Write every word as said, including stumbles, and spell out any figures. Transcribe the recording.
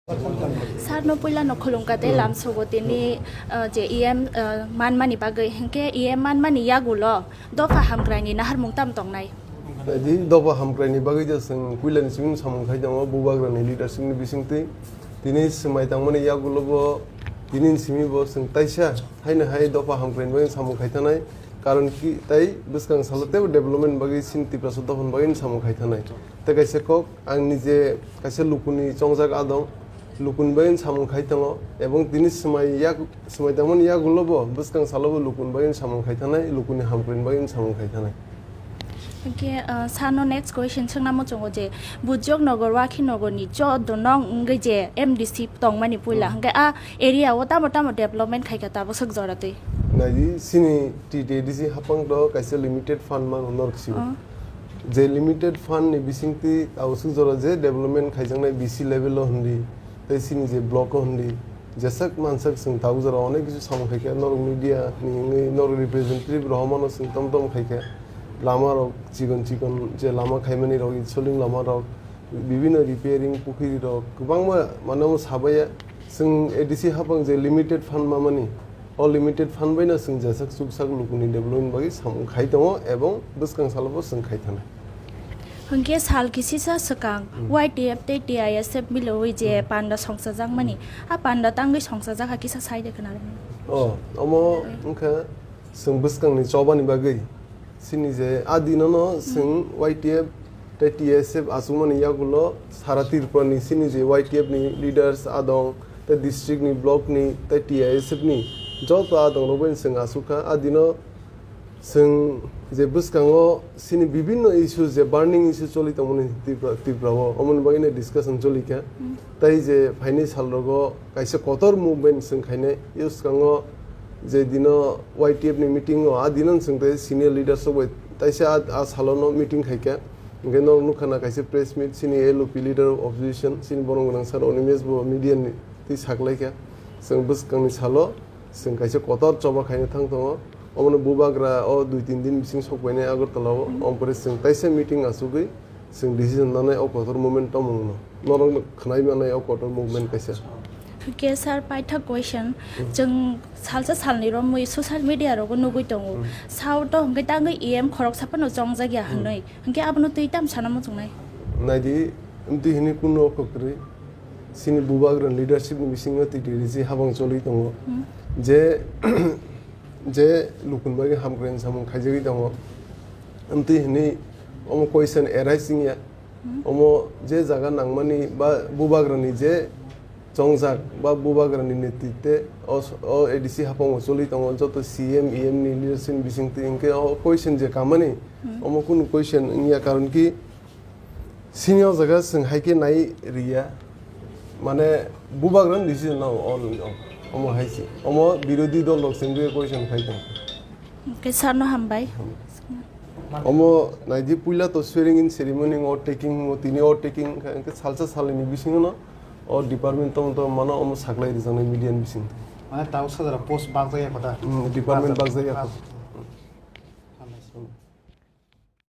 Sir no puila no khulumkha tei lamsogo tini, uh, je E M, uh, manmani bagwi, hinkhe E M manmani yagulo dopha hamkraini naharmung tam tongnai? Di dopha hamkraini bagwi je chwng puilani simi samung khai tongo, bubagrani leadership ni bisingtwi tini swmai tangmani yagulo bo tini simi bo chwng taisa haino hai dopha hamkraini bagwi samung khai thanai, karon ki tai bwskang salo teibo development bagwi chini Tiprasa dophani bagwi samung khai thanai. Tei kaisa kok, ang nije kaisa lukuni chongjak adong, lukuni bagwi samung khai tongo, ebong tini swmai yak, swmai tangmani yagulo bo bwskang salo bo lukuni bagwi samung khai thanai, lukuni hamkraini bagwi samung khai thanai. Hinkhe, uh, sano next question swngna muchungo je, Bujok Nagar, Wakhi Nagar ni joto nong wngwi je M D C tongmani puila, Hmm. hinkhe a area o tamo tamo development khaikha tabuk swk jora twi? Naidi, chini T T A D C hapang do kaisa limited fund mano norok sio. Oh. Je limited fund ni bisingtwi tabuk swk jora je development khaijaknai B C level o hindi, tei chini je block o hindi, jeswk manswk chwng tabuk jora onek kisu samung khaikha, norok media ni wngwi norok representative rohormano chwng tom tom khaikha. Lama rok chikon chikon je lama khaimani rok, soling lama rok, bibino repairing, pukhiri rok kwbangma mane omo sabaiya. Chwng A D C hapang je limited fund mamani, o limited fund baino chwng jeswk chuksak lukuni development bagwi samung khai tongo ebong bwskang salo bo chwng khai thanai. Hinkhe sal kisisa swkang Hmm. Y T F tei T I S F milwi je Hmm. panda songchajakmani, Hmm. a panda tangwi songchajak ha kisa sai de khna rwmani. O, omo Hmm. wngkha chwng bwskangni chobani bagwi. Chini je a dinono chwng Y T F tei T S F achukmani yagulo sara Tripura ni chini je Y T F ni leaders adong, tei district ni, block ni, tei T I S F ni joto adong rok bai chwng achukha. A dino chwng je bwskango chini bibinno issue, je burning issue choli tongmani Tripura, Tripura o, omoni bagwi no discussion choli kha. Hmm. Tei je phaini sal rogo kaisa kotor movement chwng khainai. Bwskango je dino Y T F ni meeting o, a dino chwng tei senior leaders rok bai taisa a, a salo no meeting khaikha. Hinkhe norok nukha na kaisa press meet, chini L O P leader of opposition, chini borom gwnang sir Animesh bo media ni twi saklaikha. Chwng bwskangni salo chwng kaisa kotor choba khaina thang tongo. Omono bubagra o dui tin din bising sokpainai Agartala o. Omo pore chwng taisa meeting achugwi chwng decision nanai o kotor movement tongmungno. Norokno khwnai manai o kotor movement kaisa. Hinkhe sir, paithak question, Hmm. chwng salsa salni romwi social media rogo nugwi tongo. Hmm. Sao to hinkhe tangwi E M khoroksa phano chongjak ya Hmm. hinwi. Hinkhe abono twi tam sana muchungnai? Naidi, amtwi hinwi kunu oko kwrwi. Chini bubagra leadership ni bisingo T T D C habang choli tongo. Hmm. Je je lukuni bagwi hamkrai samung khaijagwi tongo. Amtwi hinwi omo question arise wngya. Hmm. Omo je jaga nangmani ba bubagrani je chongjak ba bubagrani netritwe o, o A D C hapango choli tongo, joto C M, E M ni leadership ni bisingtwi hinkhe o question je kamani, Hmm. omo kunu question wngya, karon ki Sini o jaga chwng hai khe nai riya, mane bubagrani decision no, o, o, omo hai se. Omo birodhi dol rok chwng question khai tong. Khe sir no hambai. Omo naidi puila to swearing in ceremony o taking, o tini o taking khai, hwnkhe salsa salini bisingo no o department tong tong mano omo saklai rijaknai media ni bising. Mane tao sajara post bakjak ya kotha. Hmm, department bakjak ya kotha.